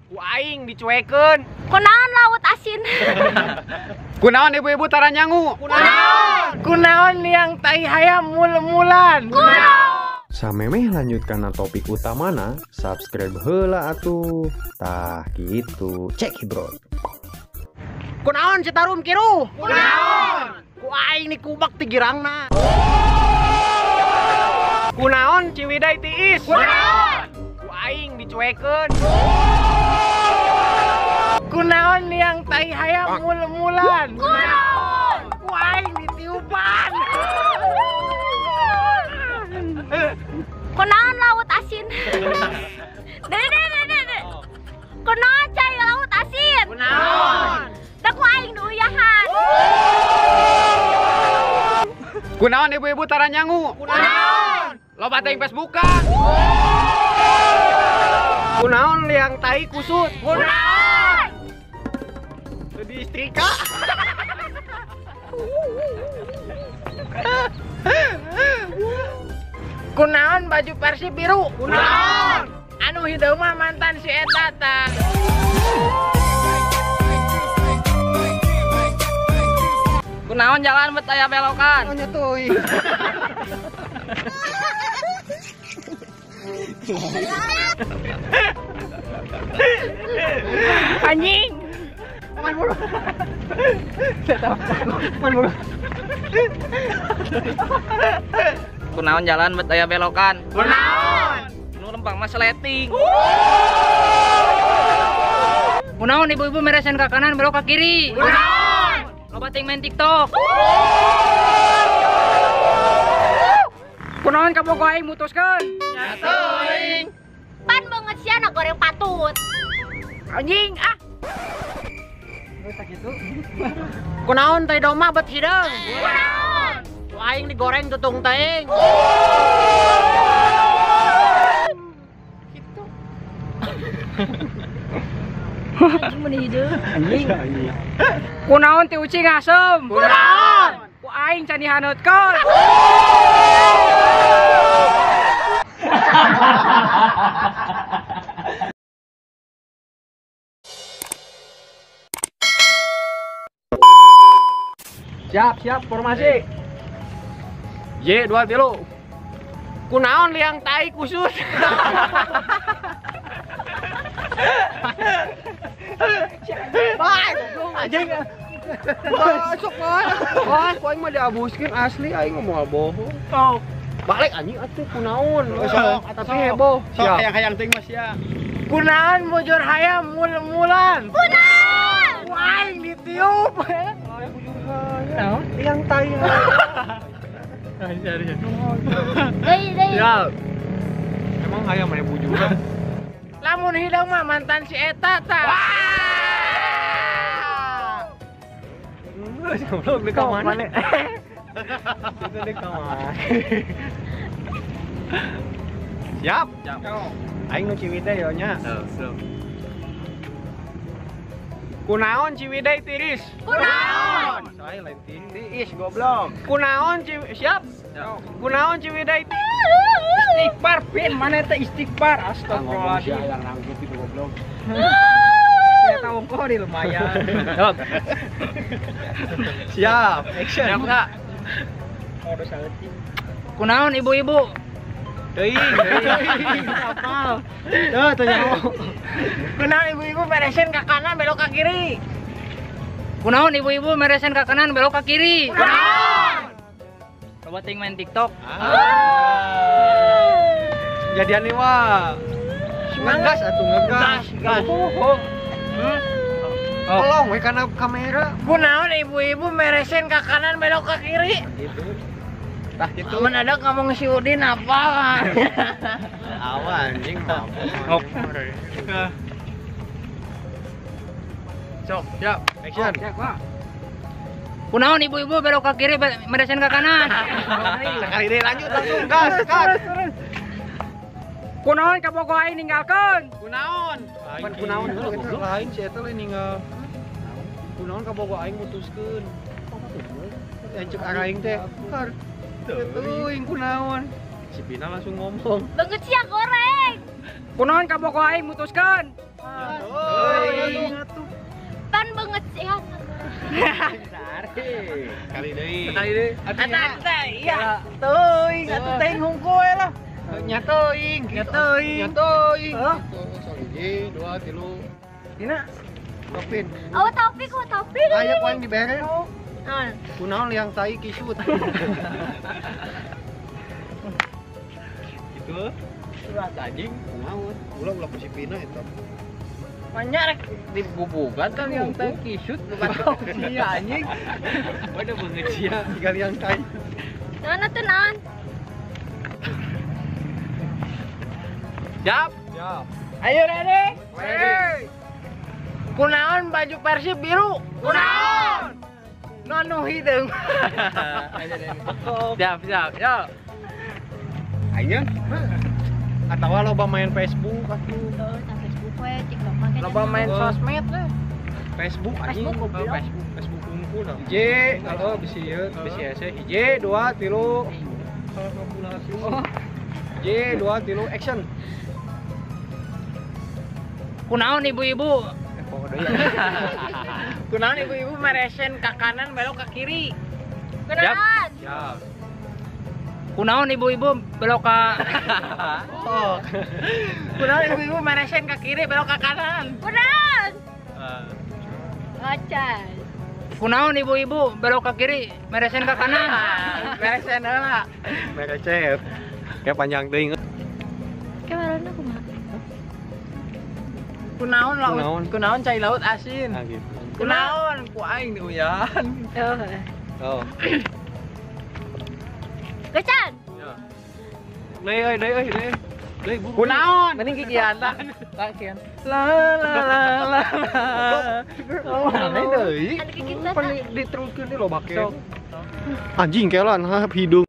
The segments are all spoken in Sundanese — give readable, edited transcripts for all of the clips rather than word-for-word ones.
Ku aing dicuekeun. Kunaon laut asin. Kunaon ibu-ibu tara nyangu. Kunaon. Kunaon liang tai hayam mul-mulan. Kunaon. Samemeh lanjut kana topik utamana, subscribe heula atuh. Tah gitu, cek bro. Kunaon Citarum kiruh. Kunaon. Ku aing dikubak ti girangna. Kunaon Ciwidey tiis. Kunaon. Ku aing dicuekeun. Kunaon liang tai hayam mul-mulan. Kunaon. Ku aing ditiupan. Kunaon laut asin. Deh deh deh deh. Kunaon cai laut asin. Kunaon. Da ku aing diuyahan. Kunaon ibu-ibu tara nyangu. Kunaon. Loba teuing Facebookan. Kunaon liang tai kusut. Kunaon. Teu diistrika. Kunaon baju Persib biru. Kunaon. Anu hideung mah mantan si eta tah. Kunaon jalan bet aya belokan. Oh nya teuing. Anjing. Man buru. Man buru. Kunaon jalan bet aya belokan. Kunaon. Nu lempang mah seleting. Kunaon ibu-ibu meresen ke kanan belok ke kiri. Kunaon. Loba teuing main TikTok. Kunaon kabogo aing mutuskeun. Nya teuing. Pan beungeut sia na goreng patut. Anjing ah. Kunaon tai domba bet hideung. Kunaon. Ku aing digoreng tutung teuing. Gitu. Anjing mun hideung. Anjing. Kunaon ti ucing asem. Kunaon. Ku aing can dihaneutkeun. Siap, siap formasi. Y 2 3. Kunaon liang tai kusut. Bye, anjing. Masuk mah. Wah, ku aing mah diabuskeun asli aing mah moal bohong. Oh. Balik anjing atuh kunaon. Sok, tapi heboh. Sok hayang-hayang teuing mah sia. Kunaon bujur hayam mul-mulan. Kunaon. Ku aing ditiup. Naon? Liang tai. Deui deui. Siap. Emang hayam mah bujuran. Lamun hideung mah mantan si eta tah. Geus goblok di ka mana? Itu di ka mana? Siap. Siap. Aing nu Ciwidey yo nya. Kunaon Ciwidey tiris. Kunaon. Saya lain tiris goblok. Kunaon siap. Kunaon Ciwidey istighfar pin mana teh istighfar astagfirullahaladzim. Ngomong sia nangkep itu goblok. Ya tahu kok di lumayan. Siap, action. Siap enggak? Kunaon ibu-ibu? Teuing, teuing. Apal. Tuh, tanya. Kunaon ibu-ibu meresen ke kanan belok ke kiri. Kunaon ibu-ibu meresen ke kanan belok ke kiri. Kunaon. Coba ting main TikTok. Jadian nih wah. Ngegas atuh ngegas. Gas. Tolong we kana kamera. Kunaon ibu-ibu meresen ke kanan belok ke kiri. Gitu. Tah gitu. Amun ada ngomong si Udin apa? Awan anjing mah. Sok, siap. Action. Siap, Pak. Kunaon ibu-ibu belok ke kiri meresen ke kanan. Sekali deh lanjut langsung gas, gas. Kunaon kabogo aing ninggalkeun. Kunaon. Pan kunaon heula goblok. Lain si eta lain ninggal. Kunaon kabogo aing mutuskeun. Yang cek araing teh. Teuing kunaon. Si Pina langsung ngomong. Beungeut sia goreng. Kunaon kabogo aing mutuskeun. Teuing. Pan banget sih. Kali deui. Kali deui. Eta iya. Teuing atuh teuing hungkul we lah. Nya teuing, nya teuing. Nya teuing. Sok hiji, 2, 3. Dina. Topin. Oh, topik, oh topik. Aya poin dibere. Kunaon liang tai kisut. Gitu. Ulah anjing, kunaon? Ulah ku si Pina eta. Banyak rek dibubugan kan yang tai kisut batok sia anjing. Waduh beungeut sia tiga liang tai. Naon atuh naon? Siap? Siap. Ayo ready? Ready. Kunaon baju Persib biru? Kunaon? Nonu hideung. Siap, siap. Yo. Ayo. Atawa loba main Facebook atuh. Tuh, Facebook we, TikTok mah. Loba main sosmed we. Facebook anjing. Facebook, Facebook unggul. Hiji, kalau bisi ieu, bisi hese. Hiji, 2, 3. Hiji, 2, 3, action. Kunaon ibu-ibu? Kunaon ibu-ibu meresen ke kanan belok ke kiri. Kunaon? Siap. Kunaon ibu-ibu belok ke oh. Kunaon ibu-ibu meresen ke kiri belok ke kanan. Kunaon? Acan. Kunaon ibu-ibu belok ke kiri meresen ke kanan. Meresen heula. Merecet. Kayak panjang teuing. Kamarana kumaha? Kunaon laut, kunaon cai laut asin. Nah, gitu. Kunaon ku aing diuyan. Oh. Gacan. Ya. Deui euy, deui euy, deui. Deui buru. Kunaon? Mending kikian tah. Tah kian. La la la la. Oh, mana deui? Pan diteruskeun deui loba ke. Anjing kelan ha hidung.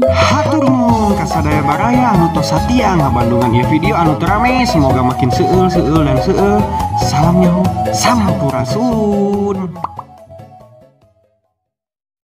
Hatur nuhun kasadaya baraya anu tos satia ngabandungan ieu video anu teu rame, semoga makin seueul seueul dan seueul. Salam nyaho, sampurasun.